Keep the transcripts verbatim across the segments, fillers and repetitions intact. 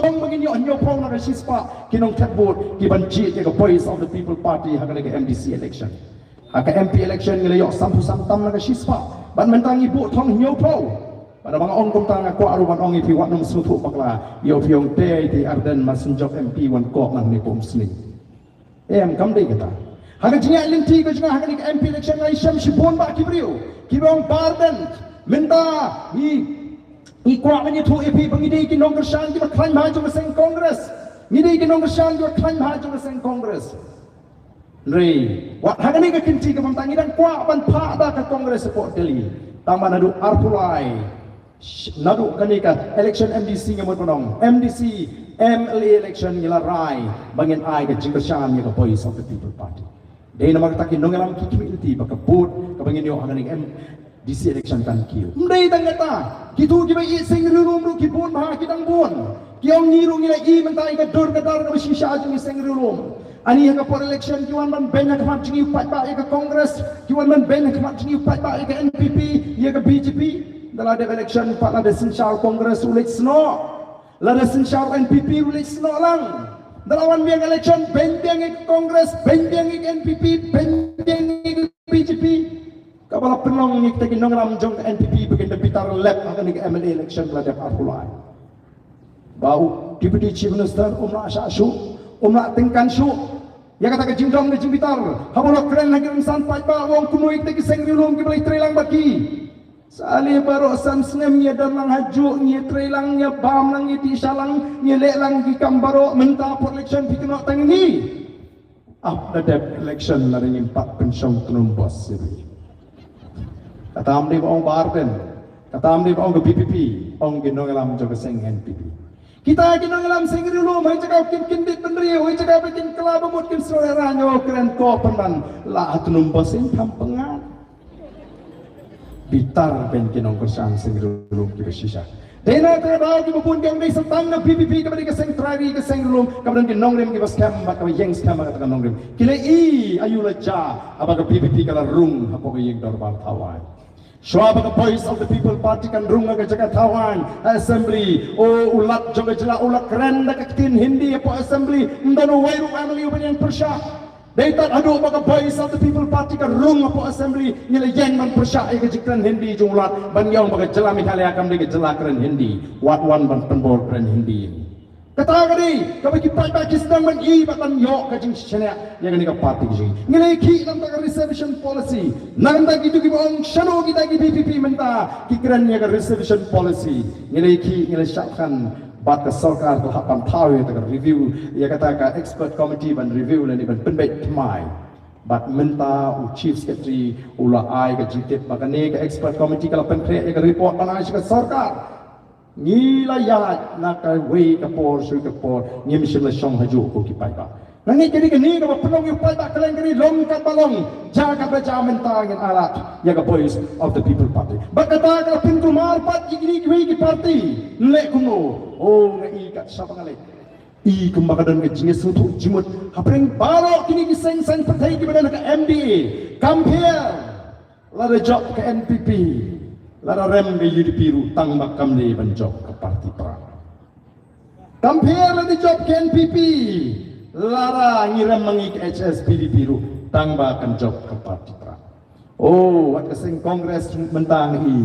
shong ba ngin ïoh hynñiewphew na ka shispah ki nongthep vote ki ban jied ïa ka Voice of the People Party ha kane ka M D C election. Ha ka M P election ngi la ïoh sanphew san tam na ka shispah. Bad mynta ngi buh thong hynñiewphew. Bad ba nga ong kumta nga kwah ruh ban ong ïa phi, wat nym sngewthuh bakla. Ïoh phi ong te te Ardent ma shu jop M P wan kop nangne kum sni. Em, kam dei kata. Ha ka jingïaid lynti ka jong nga ha kane ka M P election nga ïashem shibun bha ki briew kiba ong Bah Ardent, mynta ngi, ngi kwah ban ïathuh ïa phi ba ngi dei ki nongkyrshan kiba khlaiñ bha jong ka seng Congress. Ngi dei ki nongkyrshan kiba khlaiñ bha jong ka seng Congress. Hynrei wat ha kane ka kynti kaba mynta ngi dang kwah ban phah da ka Congress hapoh Delhi. Tangba naduh arphew lai, naduh kane ka election M D C nga mut ban ong, M D C, M L A election ngi la rai ba ngin ai ka jingkyrshan ïa ka Voice of the People Party. Dei namar kata ki nongïalam ki khmih lynti ba ka vote kaba ngin ïoh ha kane ka M D C election kan kiew. Ym dei tang kata, kito kiba ïeit seng riewlum ruh ki bun bha, ki dang bun. Ki ong ngi ruh ngi la ïohi mynta ïa ka dur ka dar kaba shisha jong ngi seng riewlum. Ani ha ka por election ki wan ban beiñ ha khmat jong ngi u paidbah ïa ka Congress, ki wan ban beiñ ha khmat jong ngi u paidbah ïa ka N P P, ïa ka B J P. Da la dep election pat lada synshar Congress u leit snoh, lada synshar N P P u leit snoh lang. Da la wan biang election beiñ biang ïa ka Congress, beiñ biang ïa ka N P P, beiñ biang ïa ka B J P. Kaba la pynlong ïa kita ki nongïalam jong ka N P P ba kin da bitar lep ha kane ka M L A election ba la dep arphew lai. Ba u Deputy Chief Minister um lah shah shuh, um lah tyngkan shuh ïa kata ka jingdom ka jingbitar. Haba u la kren ha ki rynsan paidbah u ong kumno ïa kita ki seng riewlum kiba la ïatreilang bad ki. Sa lei baroh san snem ngi ïadon lang hajuh, ngi ïatreilang, ngi ïabam lang, ngi ïadih sha lang, ngi ïaleh lang ki kam baroh, mynta por election phi kynnoh tang ïa ngi. Ap da dep election lada ngim pat pynshong tnum bos syrih. Kata ym dei ba ong Bah Ardent, kata ym dei ba ong ka V P P, ong ki nongïalam jong ka seng N P P. Kita ki nongïalam seng riewlum, ha jaka kin kyndit bynriew, ha jaka ba kin kylla ba mut kin sngewrah ïa u kren ko pynban la ha tnum bos seng tham pyngan. Bitar beiñ ki nongkyrshan seng riewlum kiba shisha. Dei na kata ka daw kiba bun ki ong dei sa tang na V P P kaba dei ka seng trai ri, ka seng riewlum kaba don ki nongrim kiba skhem bad kaba ïeng skhem bad kata ka nongrim. Ki la i ayu la jia haba ka V P P ka la rung hapoh ka ïing dorbar thaw aiñ. Shuwa ba ka Voice of the People Party kan rung ha ka jaka thaw aiñ, ha Assembly, o u Lat jong ka jylla u la kren da ka ktien Hindi hapoh Assembly, ym don uwei ruh u M L A uba ïeng pyrshah. Dei tad haduh ba ka Voice of the People Party ka rung hapoh Assembly ngi la ïeng ban pyrshah ïa ka jingkren Hindi jong u Lat, ban ong ba ka jylla Meghalaya kam dei ka jylla kren Hindi. Wat wan ban pynbor kren Hindi. Kata ka dei kaba ki paidbah ki sdang ban i bad ban ïoh ka jingshaniah ïa kane ka party ka jong ngi. Ngi la ïakhih na ka reservation policy. Nangta kito kiba ong shano kita ki V P P mynta ki kren ïa ka reservation policy. Ngi la ïakhih, ngi la shah khan bad ka sorkar ka la hap ban thaw ïa kata ka review, ïa kata ka expert committee ban review lane ban pynbeit thymmai. Bad mynta u Chief Secretary u la ai ka jingtip ba kane ka expert committee ka la pynkhreh ïa ka report ban ai sha ka sorkar. Ngi la ïaid na kawei ka por sha ka por, ngim shym la shong hajuh ko ki paidbah. Nga ngeit kane kaba pynlong ïa u paidbah Khleng ka dei long katba long, jia katba jia mynta ngin ailad ïa ka Voice of the People Party. Bad kata ka la pynkulmar pat ïa kine kiwei ki party. Leh kumno? O nga i kat shaba nga leh, i kumba ka don ka jingïasngewthuh jingmut hapdeng baroh kine ki seng saiñ pyrthei kiba don ha ka M D A. Compare lada jop ka N P P, lada rem ka U D P ruh tang ba kam dei ban jop ka party Prah. Compare lada jop ka N P P, lada ngi rem ma ngi ka H S P D P ruh tang ba kan jop ka party Prah. O wat ka seng Congress mynta ngi i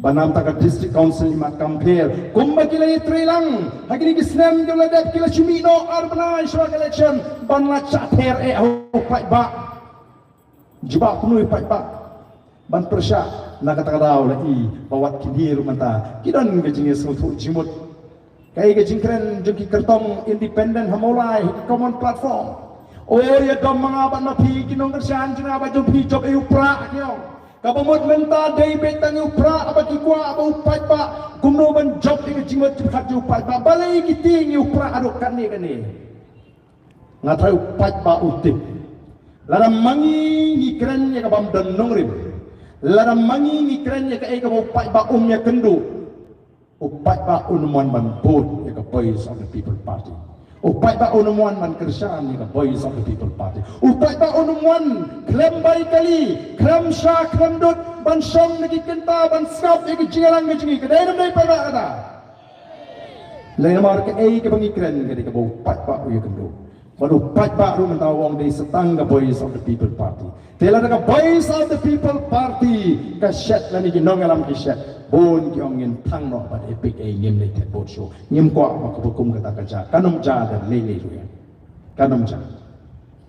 ba namta ka District Council i mat. Compare kumba ki la ïatreilang ha kine ki snem ki la dep, ki la shu mih noh ar bnai shuwa ka election ban leit shah ther eh ha u paidbah. Jubab kumno u paidbah ban pyrshah? Na kata ka daw la i ba wat kine ruh mynta ki don ka jingïasngewthuh jingmut. Kaei ka jingkren jong ki kyrtong independent ha Mawlai ha ka common platform? O ïa dom ma nga bad ma phi ki nongkyrshan jong nga bad jong phi, jop ïa u Prah ki ong. Kaba mut mynta dei beit tang ïa u Prah ba ki kwah ba u paidbah kumno ban jop ïa ka jingmut jingpyrkhat jong u paidbah. Balei ki tieng ïa u Prah haduh katne katne? Nga tharai u paidbah u tip. Lada ma ngi ngi kren ïa ka bym don nongrim, lada ma ngi ngi kren ïa kaei kaba u paidbah um ïakynduh, u paidbah un ym wan ban vote ïa ka Voice of the People Party. U paidbah un ym wan ban kyrshan ïa ka Voice of the People Party. U paidbah un ym wan khlem bai kali, khlem sha khlem dud ban shong na ki kynta ban sngap ïa ka jingïalang ka jong ngi. Ka dei ne ym dei paidbah kata? Lei namar kaei kaba ngi kren ka dei kaba u paidbah u ïakynduh. Bad u paidbah ruh mynta u ong dei sa tang ka Voice of the People Party. Te lada ka Voice of the People Party ka shet lane ki nongïalam ki shet, bun ki ong ngin thang noh bad EPIC, ei ngim leit thep vote shuh. Ngim kwah ba kaba kum kata ka jia. Kan ym jia da lei lei ruh ïa. Kan ym jia.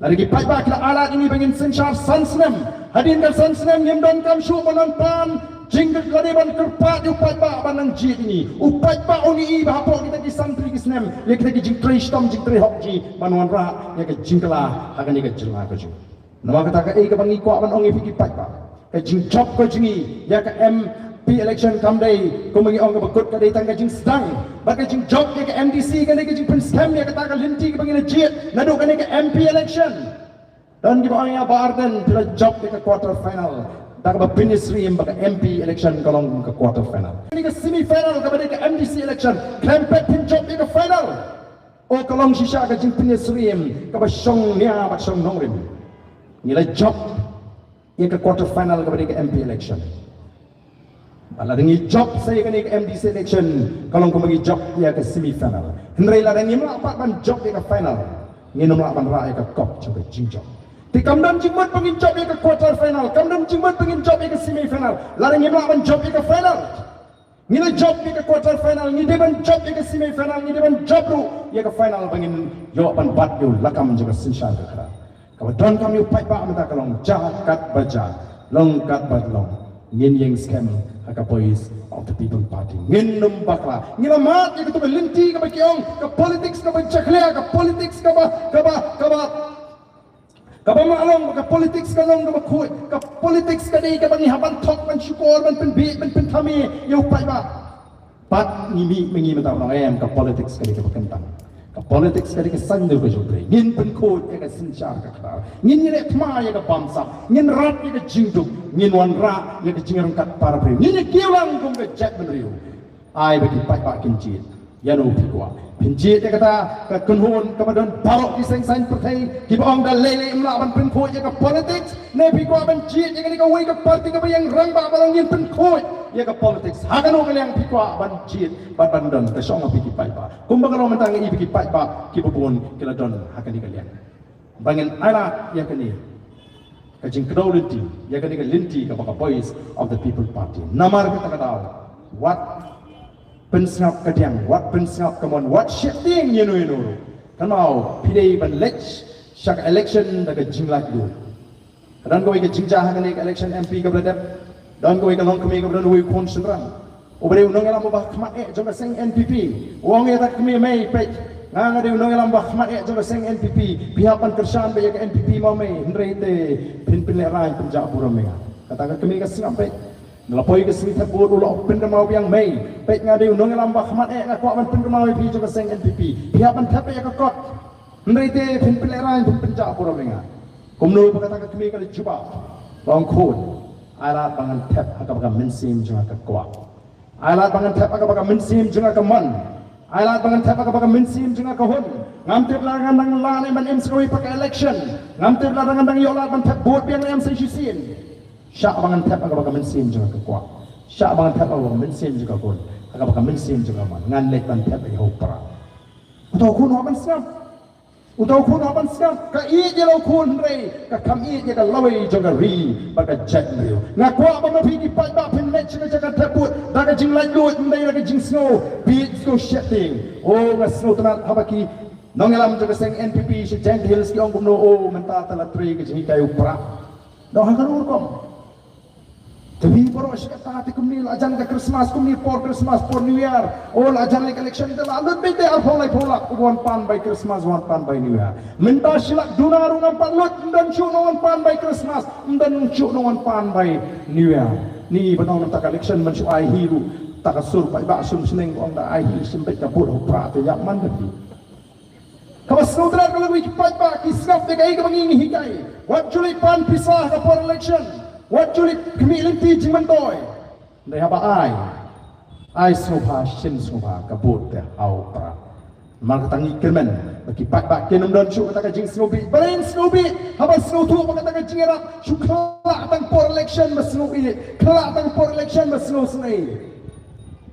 Lada ki paidbah ki la ailad ïa ngi ba ngin synshar san snem. Hadien ka san snem ngim donkam shuh ban nang pan jingkyrpad, ban kyrpad ïa u paidbah ban nang jied ïa ngi. U paidbah un ïohi ba hapoh kita ki san tylli ki snem ïa kita ki jingtrei shitom jingtrei hok jong ngi ban wanrah ïa ka jingkylla ha kane ka jylla ka jong ngi. Namar kata kaei kaba ngi kwah ban ong ïa phi ki paidbah, ka jingjop ka jong ngi ïa ka MP election kam dei kumba ngi ong kaba kut, ka dei tang ka jingsdang. Bad ka jingjop ïa ka MDC ka dei ka jingpynskhem ïa kata ka lynti kaba ngi la jied naduh kane ka MP election. Don kiba ong ïa Bah Ardent phi la jop ïa ka quarter final, da kaba pynïasyriem ba ka MP election ka long ka quarter final. Kane ka semi final kaba dei ka MDC election khlem pep phin jop ïa ka final. O, ka long shisha ka jingpynïasyriem kaba shong nia bad shong nongrim. Ngi la jop ïa ka quarter final kaba dei ka MP election. Bad lada ngi jop sa ïa kane ka MDC election ka long kumba ngi jop ïa ka semi final. Hynrei lada ngim lah pat ban jop ïa ka final, ngin ym lah ban rah ïa ka kop jong ka jingjop. Te kam don jingmut ba ngin jop ïa ka quarter final, kam don jingmut ba ngin jop ïa ka semi final lada ngim lah ban jop ïa ka final. Ngi la jop ïa ka quarter final, ngi dei ban jop ïa ka semi final, ngi dei ban jop ruh ïa ka final ba ngin ïoh ban bat ïa u lakam jong ka synshar ka khadar. Kaba donkam ïa u paidbah mynta ka long jia katba jia, long katba long, ngin ïeng skhem ha ka Voice of the People Party. Ngin ym bakla. Ngi la mad ïa katu ka lynti kaba ki ong ka politics kaba jakhlia, ka politics kaba, kaba, kaba Kaba ma long ba ka politics ka long kaba khuid, ka politics ka dei kaba ngi hap ban thok, ban shukor, ban pynbieit, ban pynthame ïa u paidbah. Bad ngi mih ma ngi mynta ba long em, ka politics ka dei kaba kyntang. Ka politics ka dei ka saiñdur ka jong U Blei. Ngin pynkhuid ïa ka synshar ka khadar. Ngin ïaleh thma ïa ka bamsap. Ngin rat ïa ka jingduk. Ngin wanrah ïa ka jingryngkat para briew. Ngin ïa kiew lang kum ka jaitbynriew. Ai ba ki paidbah kin jied. Ïa no phi kwah? Phin jied ïa kata ka kynhun kaba don baroh ki seng saiñ pyrthei kiba ong da lei lei ym lah ban pynkhuid ïa ka politics? Ne phi kwah ban jied ïa kane kawei ka party kaba ïeng rangbah ba long ngin pynkhuid ïa ka politics? Ha kano ka liang phi kwah ban jied bad ban don? Ka shong ha phi ki paidbah. Kumba ka long mynta nga i ba ki paidbah kiba bun ki la don ha kane ka liang. Ba ngin ailad ïa kane ka jingkdew lynti, ïa kane ka lynti kaba ka Voice of the People Party. Namar kata ka daw, wat pynsngap ka diang, wat pynsngap ka mon, wat sheptieng ïa no ïa no ruh. Kynmaw, phi dei ban leit sha ka election da ka jinglaitluid. Ka don kawei ka jingjia ha kane ka election MP kaba la dep. Don kawei ka longkmie kaba don uwei u khun shynrang. Uba dei u nongïalam uba khmat eh jong ka seng NPP. U ong ïa kata ka kmie, mei, peit, nga nga dei u nongïalam uba khmat eh jong ka seng NPP. Phi hap ban kyrshan beit ïa ka NPP mo mei, hynrei te phin pynlehraiñ pynjah burom ïa nga. Kata ka kmie ka sngap beit. Nga la poi ka sngi thep vote, u la pynkynmaw biang, mei, peit, nga dei u nongïalam uba khmat eh, nga kwah ban pynkynmaw ïa phi jong ka seng NPP. Phi hap ban thep beit ïa ka kot. Hynrei te phin pynlehraiñ phin pynjah burom ïa nga. Kumno ba kata ka kmie ka la jubab? Ka ong, khun, ai lad ba ngan thep ha kaba ka mynsiem jong nga ka kwah. Ai lad ba ngan thep ha kaba ka mynsiem jong nga ka mon. Ai lad ba ngan thep ha kaba ka mynsiem jong nga ka hun. Ngam tip lada ngan dang lah ne em ban im sa kawei pat ka election. Ngam tip lada ngan dang ïoh lad ban thep vote biang ne em sa shisien. Shah ba ngan thep ha kaba ka mynsiem jong nga ka kwah. Shah ba ngan thep ha kaba ka mynsiem jong nga ka hun, ha kaba ka mynsiem jong nga ka mon. Ngan leit ban thep ïa u Pra. Uta u khun u hap ban sngap. Uta u khun u hap ban sngap. Ka ïeit ïa la u khun hynrei ka kham ïeit ïa ka lawei jong ka ri bad ka jaitbynriew. Nga kwah ba ma phi ki paidbah phin leit sha ka jaka thep vote da ka jinglaitluid, ym dei da ka jingsngew bieit, sngew sheptieng. O, nga sngewtynnat haba ki nongïalam jong ka seng NPP sha Jaintia Hills ki ong kumno, o, mynta te la trei ka jinghikai u Pra. Dei ha kano ka rukom? Te phi baroh shi katta te kumne la jan ka Christmas, kumne por Christmas, por New Year. O, la jan ka election te la lut beit te arphew laiphew lak, u wan pan bai Christmas, wan pan bai New Year. Mynta shi lak duna ruh ngam pat lut, ym don shuh nongwan pan bai Christmas, ym don shuh nongwan pan bai New Year. Ni ba nang mynta ka election man shu ai hi ruh, ta ka sur paidbah sum sneng ong da ai hi, shim beit ka vote ha u Pra te ïap man da phi. Kaba sngewtynnat ka long ïa ki paidbah ki sngap ïa kaei kaba ngi ngi hikai. Wat ju leit pan pisa ha ka por election. Wat ju leit khmih lynti jingmyntoi. Hynrei haba ai, ai sngewbha, shim sngewbha, ka vote te ha u Pra. Namar kata ngi kyrmen ba ki paidbah kin ym don shuh kata ka jingsngewbha. Balei sngewbha? Haba sngewthuh ba kata ka jingïarap shu khlak tang por election ba sngewbha. Khlak tang por election ba sngewsynei.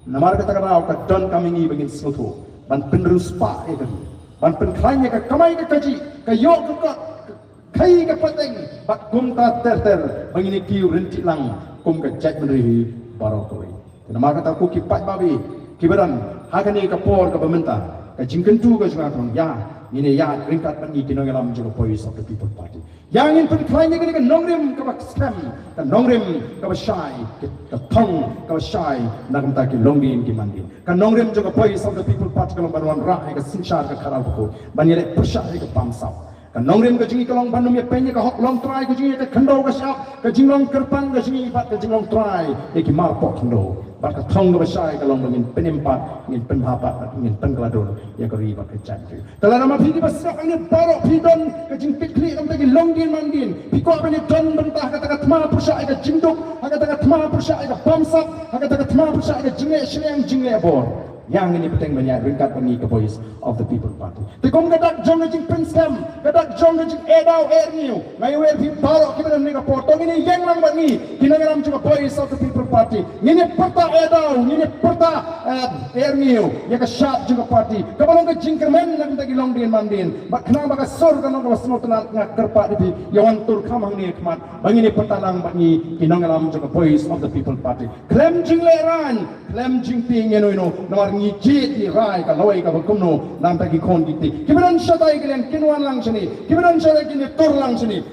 Namar kata ka daw ka donkam ïa ngi ba ngin sngewthuh. ban pynriewspah ïa ka ri, ban pynkhlaiñ ïa ka kamai ka kajih, ka ïoh ka kot, ka khaii ka pateng, bad kumta ter ter ba ngin ïa kiew ryntih lang kum ka jaitbynriew hi baroh kawei. Te namar kata ko ki paidbah ba ïeit kiba don ha kane ka por kaba mynta, ka jingkyntu ka jong nga ka long ïa ngin ïa ïaid ryngkat bad ngi ki nongïalam jong ka Voice of the People Party. Ïa ngin pynkhlaiñ ïa kane ka nongrim kaba skhem, ka nongrim kaba shai, ka, ka thong kaba shai na ka bynta ki longdien ki mandien. Ka nongrim jong ka Voice of the People Party ka long ban wanrah ïa ka synshar ka khadar bakhuid, ban ïaleh pyrshah ïa ka bamsap. Ka nongrim ka jong ngi ka long ban ym ïa peit ïa ka hok longtrai ka jong ngi, ïa ka khyndew ka shyiap, ka jinglong kyrpang ka jong ngi bad ka jinglong trai ïa ki marpoh khyndew. Bad ka thong kaba shai ka long ba ngin pynim pat, ngin pynbha pat, bad ngin pynkylla dur ïa ka ri bad ka jaitbynriew. Te lada ma phi kiba sngap hangne baroh phi don ka jingkitkhlieh na ka bynta ki longdien mandien, phi kwah ban ïadon bynta ha kata ka thma pyrshah ïa ka jingduk, ha kata ka thma pyrshah ïa ka bamsap, ha kata ka thma pyrshah ïa ka jingleh shiliang jingleh bor, ïa ngin ïa bteng ban ïaid ryngkat bad ngi ka Voice of the People Party. Te kum ka dak jong ka jingpynskhem, ka dak jong ka jingeh daw eh rngiew, nga ïawer ïa phi baroh kiba don ha kane ka por, to ngin ïa ïeng lang bad ngi ki nongïalam jong ka Voice of the People Party. Ngin ïa pyrta eh daw, ngin ïa pyrta eh rngiew ïa ka shap jong ka party kaba long ka jingkyrmen na ka bynta ki longdien mandien. Bad khnang ba ka sur kan long kaba sngewtynnat, nga kyrpad ïa phi, ïa wan tur kham hangne ha khmat ba ngin ïa pyrta lang bad ngi ki nongïalam jong ka Voice of the People Party. Khlem jinglehrain, khlem jingtieng ïano ïano, namar ngi jied ïa rai ka lawei kaba kumno na ka bynta ki khun ki kti. Kiba don shatai ki liang kin wan lang shane, kiba don shatai kin ïa tur lang shane.